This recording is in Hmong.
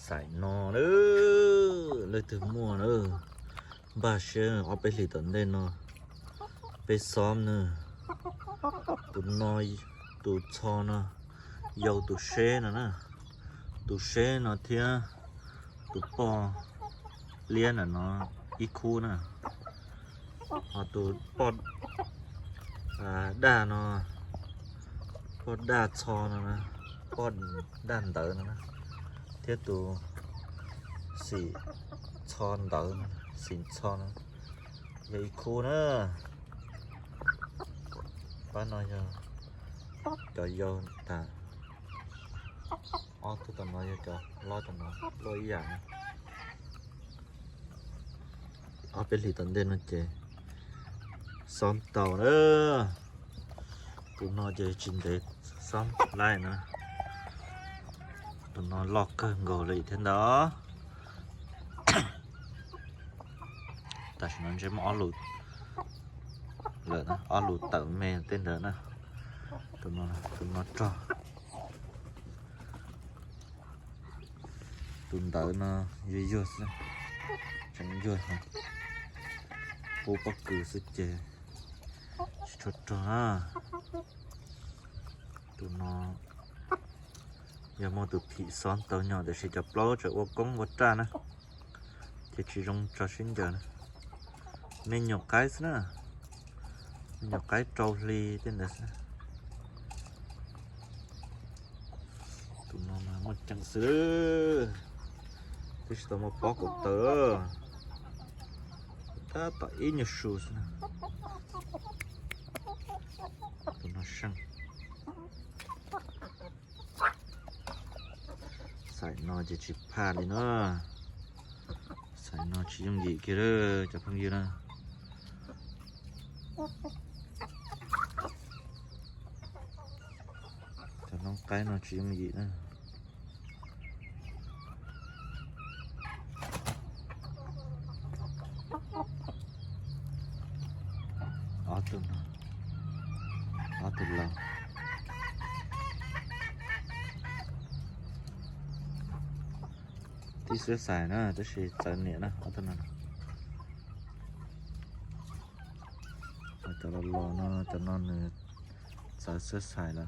Xaim no na, leej twg muaj na, npaj siab ob peb hlis tom ntej no peb xob na. Tus no, tus txho no yau tus seb no na, tus seb no thiab tus poj liab ntawm no ib khub na, ho tus poj daj no, poj daj txho no, poj daj ntawv no, thiab tus xim txho ntawv, xim txho no yog ib khub na. Pab no yog cov yau tas, ob tug tom no yog cov hlob tom no, luaj ib yam na. Ob peb hlis tom ntej no ces xob tau na. Tus no ces tsis ntev xob laij na. Tus no loj kawg nkaus li thiab ntag. Tam sim no ntshe muaj ob lus lawm na, ob lus tawm me tej ntawd na. Tus no, tus no rog. Tus ntawd no yuag yuag xwb, tseem yuag, pub pob kws xwb ces tsis tshua rog na. Tus no yog muaj tus phim xob tau nyo tiam sis cov plaub tseem ua koob ua raj na, ces tsis zoo tso sib ncaws na. Me nyuam qaib xwb na, me nyuam qaib rau hli tej ntawd xwb. Tus no mas muaj ceem xwb, twb tsis tau muaj pob kaum tawv, tab tom ib nyuag su xwb na. Tus no seej. Xaim no ces tsis phaj li na. Xaim no tsis yooj yim kiag lawm cov phooj ywg na. Cov noob qaib no tsis yooj yim na. Ob tug no, ob tug laus. Tib xwb xais na, tab sis txawv niam na ob tug no. Cov los los no, cov no nws txawv xwb xais lawm.